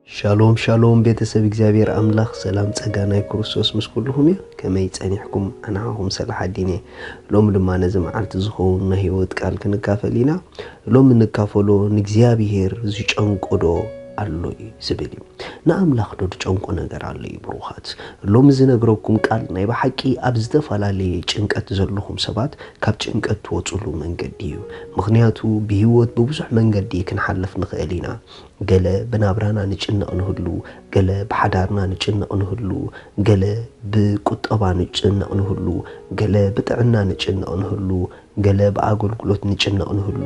ሻሎም ሻሎም ቤተሰብ እግዚኣብሔር ኣምላኽ ሰላም ጸጋ ናይ ክርስቶስ ምስ ኩልኹም እዩ። ከመይ ጸኒሕኩም? ኣንዓኹም ሰላሕ ኣዲነ። ሎሚ ድማ ነዚ መዓልቲ ዝኸውን ናይ ህይወት ቃል ክንካፈል ኢና። ሎሚ እንካፈሎ ንእግዚኣብሔር ዝጨንቆ ዶ ኣሎ እዩ ዝብል እዩ። ንኣምላኽ ዶ ዝጨንቆ ነገር ኣሎ እዩ? ብሩኻት፣ ሎሚ ዝነግረኩም ቃል ናይ ብሓቂ ኣብ ዝተፈላለየ ጭንቀት ዘለኹም ሰባት ካብ ጭንቀት ትወፅሉ መንገዲ እዩ። ምኽንያቱ ብህይወት ብብዙሕ መንገዲ ክንሓልፍ ንኽእል ኢና። ገለ ብናብራና ንጭነቕ ንህሉ፣ ገለ ብሓዳርና ንጭነቕ ንህሉ፣ ገለ ብቁጠባ ንጭነቕ ንህሉ፣ ገለ ብጥዕና ንጭነቕ ንህሉ፣ ገለ ብኣገልግሎት ንጭነቕ ንህሉ፣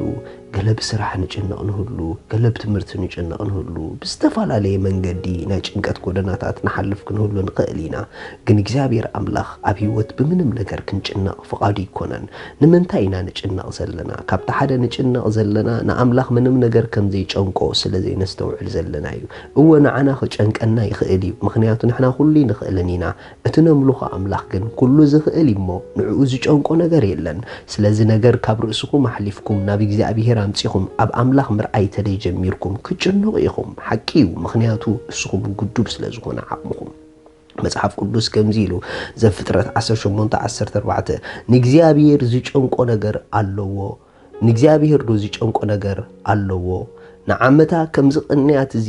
ገለ ብስራሕ ንጭነቕ ንህሉ፣ ገለ ብትምህርቲ ንጭነቕ ንህሉ፣ ብዝተፈላለየ መንገዲ ናይ ጭንቀት ጎደናታት ንሓልፍ ክንህሉ ንኽእል ኢና። ግን እግዚኣብሔር ኣምላኽ ኣብ ህይወት ብምንም ነገር ክንጭነቕ ፍቓዱ ኣይኮነን። ንምንታይ ኢና ንጭነቕ ዘለና? ካብቲ ሓደ ንጭነቕ ዘለና ንኣምላኽ ምንም ነገር ከም ዘይጨንቆ ስለ ዘይነስተውዕል ዘለና እዩ። እወ ንዓና ክጨንቀና ይኽእል እዩ፣ ምኽንያቱ ንሕና ኩሉ ኣይንኽእልን ኢና። እቲ ነምልኾ ኣምላኽ ግን ኩሉ ዝኽእል እዩ እሞ ንዕኡ ዝጨንቆ ነገር የለን። ስለዚ ነገር ካብ ርእስኹም ኣሕሊፍኩም ናብ እግዚኣብሔር ኣምጺኹም ኣብ ኣምላኽ ምርኣይ ተደይ ጀሚርኩም ክትጭነቑ ኢኹም። ሓቂ እዩ፣ ምኽንያቱ ንስኹም ግዱብ ስለ ዝኾነ ዓቕምኹም። መጽሓፍ ቅዱስ ከምዚ ኢሉ ዘፍጥረት ዓሰርተ ሸሞንተ ዓሰርተ ኣርባዕተ ንእግዚኣብሔር ዝጨንቆ ነገር ኣለዎ። ንእግዚኣብሔር ዶ ዝጨንቆ ነገር ኣለዎ? ንዓመታ ከም ዝቐንያት እዚ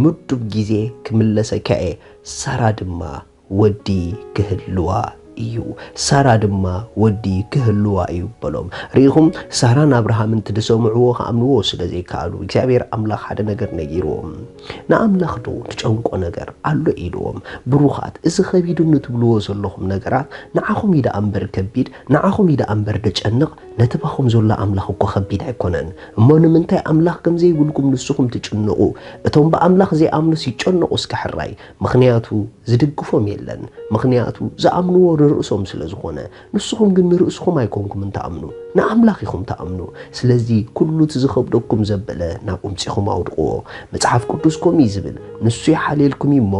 ምዱብ ግዜ ክምለሰካ እየ፣ ሳራ ድማ ወዲ ክህልዋ እዩ። ሳራ ድማ ወዲ ክህልዋ እዩ በሎም። ርኢኹም፣ ሳራን ኣብርሃምን እቲ ዝሰምዕዎ ክኣምንዎ ስለ ዘይከኣሉ እግዚኣብሔር ኣምላኽ ሓደ ነገር ነጊርዎም። ንኣምላኽ ዶ ትጨንቆ ነገር ኣሎ ኢልዎም። ብሩኻት፣ እዚ ኸቢዱኒ ትብልዎ ዘለኹም ነገራት ንዓኹም እዩ ደኣ እምበር ከቢድ፣ ንዓኹም እዩ ደኣ እምበር ደጨንቕ፣ ነቲ ባኹም ዘሎ ኣምላኽ እኮ ኸቢድ ኣይኮነን። እሞ ንምንታይ ኣምላኽ ከም ዘይብልኩም ንስኹም ትጭንቑ? እቶም ብኣምላኽ ዘይኣምኑስ ይጨነቑ እስከ ሕራይ። ምኽንያቱ ዝድግፎም የለን። ምኽንያቱ ዝኣምንዎ ንርእሶም ስለ ዝኾነ። ንስኹም ግን ንርእስኹም ኣይኮንኩምን ትኣምኑ፣ ንኣምላኽ ኢኹም ትኣምኑ። ስለዚ ኩሉ እቲ ዝኸብደኩም ዘበለ ናብ ኡምጺኹም ኣውድቕዎ። መጽሓፍ ቅዱስ ከምኡ እዩ ዝብል፣ ንሱ ይሓልየልኩም እዩ እሞ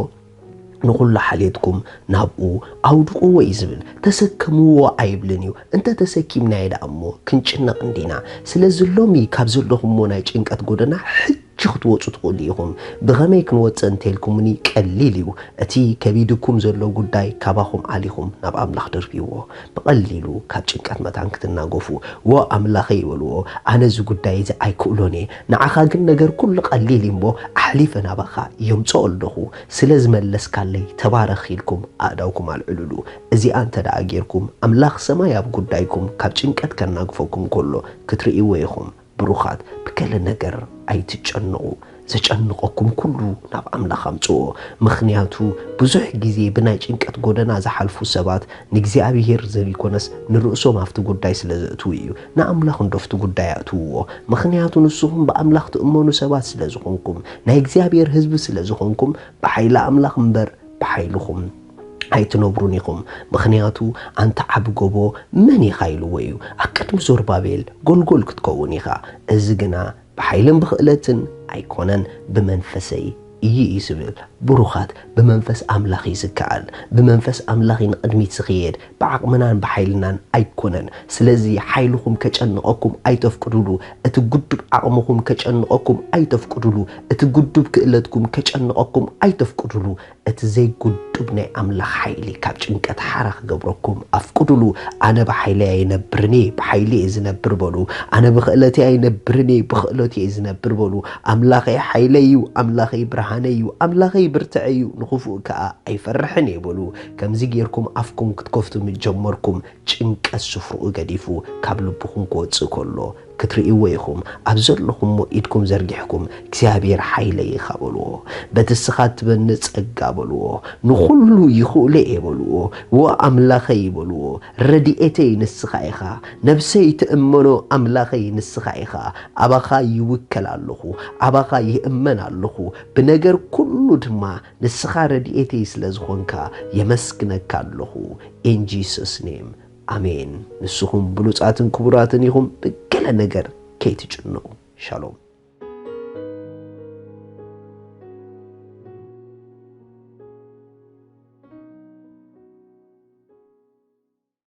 ንኹሉ ሓልየትኩም ናብኡ ኣውድቕዎ እዩ ዝብል። ተሰከምዎ ኣይብልን እዩ። እንተ ተሰኪምናዮ ደኣ እሞ ክንጭነቕ እንዲና። ስለዚ ሎሚ ካብ ዘለኹምዎ ናይ ጭንቀት ጎደና ሕጂ ክትወጹ ትኽእሉ ኢኹም። ብኸመይ ክንወጽእ እንተኢልኩምኒ ቀሊል እዩ። እቲ ከቢድኩም ዘሎ ጉዳይ ካባኹም ኣሊኹም ናብ ኣምላኽ ደርብይዎ። ብቐሊሉ ካብ ጭንቀት መታን ክትናገፉ። ዎ ኣምላኸይ በልዎ፣ ኣነ እዚ ጉዳይ እዚ ኣይክእሎን እየ። ንዓኻ ግን ነገር ኩሉ ቀሊል እዩ እሞ ኣሕሊፈ ናባኻ የምጽኦ ኣለኹ። ስለ ዝመለስካለይ ተባረኽ ኢልኩም ኣእዳውኩም ኣልዕሉሉ። እዚኣ እንተ ደኣ ጌርኩም ኣምላኽ ሰማይ ኣብ ጉዳይኩም ካብ ጭንቀት ከናግፈኩም ከሎ ክትርእይዎ ኢኹም። ብሩኻት፣ ብገለ ነገር ኣይትጨነቑ። ዘጨንቐኩም ኩሉ ናብ ኣምላኽ ኣምጽኦ። ምኽንያቱ ብዙሕ ግዜ ብናይ ጭንቀት ጎደና ዝሓልፉ ሰባት ንእግዚኣብሔር ዘይኮነስ ንርእሶም ኣብቲ ጉዳይ ስለ ዘእትዉ እዩ። ንኣምላኽ እንዶ ኣብቲ ጉዳይ ኣእትውዎ። ምኽንያቱ ንስኹም ብኣምላኽ ትእመኑ ሰባት ስለ ዝኾንኩም፣ ናይ እግዚኣብሔር ህዝቢ ስለ ዝኾንኩም፣ ብሓይሊ ኣምላኽ እምበር ብሓይልኹም ኣይትነብሩን ኢኹም። ምኽንያቱ ኣንታ ዓቢ ጎቦ መን ኢኻ ኢልዎ እዩ። ኣብ ቅድሚ ዞርባቤል ጎልጎል ክትከውን ኢኻ። እዚ ግና ብሓይልን ብኽእለትን ኣይኮነን፣ ብመንፈሰይ እዩ እዩ ዝብል። ብሩኻት፣ ብመንፈስ ኣምላኽ እዩ ዝከኣል። ብመንፈስ ኣምላኽ እዩ ንቕድሚት ዝኽየድ። ብዓቕምናን ብሓይልናን ኣይኮነን። ስለዚ ሓይልኹም ከጨንቐኩም ኣይተፍቅዱሉ። እቲ ግዱብ ዓቕምኹም ከጨንቐኩም ኣይተፍቅዱሉ። እቲ ግዱብ ክእለትኩም ከጨንቐኩም ኣይተፍቅዱሉ። እቲ ዘይጉዱብ ናይ ኣምላኽ ሓይሊ ካብ ጭንቀት ሓራ ክገብረኩም ኣፍቅዱሉ። ኣነ ብሓይለይ ኣይነብርን እየ፣ ብሓይሊ እየ ዝነብር በሉ። ኣነ ብኽእለተይ ኣይነብርን እየ፣ ብኽእለቱ እየ ዝነብር በሉ። ኣምላኸይ ሓይለይ እዩ፣ ኣምላኸይ ብርሃነይ እዩ፣ ኣምላኸይ ብርትዐይ እዩ፣ ንኽፉእ ከኣ ኣይፈርሕን እየ በሉ። ከምዚ ጌርኩም ኣፍኩም ክትከፍቱ ምስ ጀመርኩም፣ ጭንቀት ስፍርኡ ገዲፉ ካብ ልብኹም ክወጽእ ከሎ ክትርእይዎ ኢኹም። ኣብ ዘለኹሞ ኢድኩም ዘርጊሕኩም እግዚኣብሔር ሓይለይ ኢኻ በልዎ። በቲ እስኻ እትበኒ ጸጋ በልዎ። ንኹሉ ይኽእሎ እየ በልዎ። ዎ ኣምላኸይ በልዎ። ረድኤተይ ንስኻ ኢኻ። ነብሰይ ትእመኖ ኣምላኸይ ንስኻ ኢኻ። ኣባኻ ይውከል ኣለኹ። ኣባኻ ይእመን ኣለኹ። ብነገር ኩሉ ድማ ንስኻ ረድኤተይ ስለ ዝኾንካ የመስግነካ ኣለኹ። In Jesus name. ኣሜን። ንስኹም ብሉጻትን ክቡራትን ኢኹም፣ ብገለ ነገር ከይትጭነቑ። ሻሎም።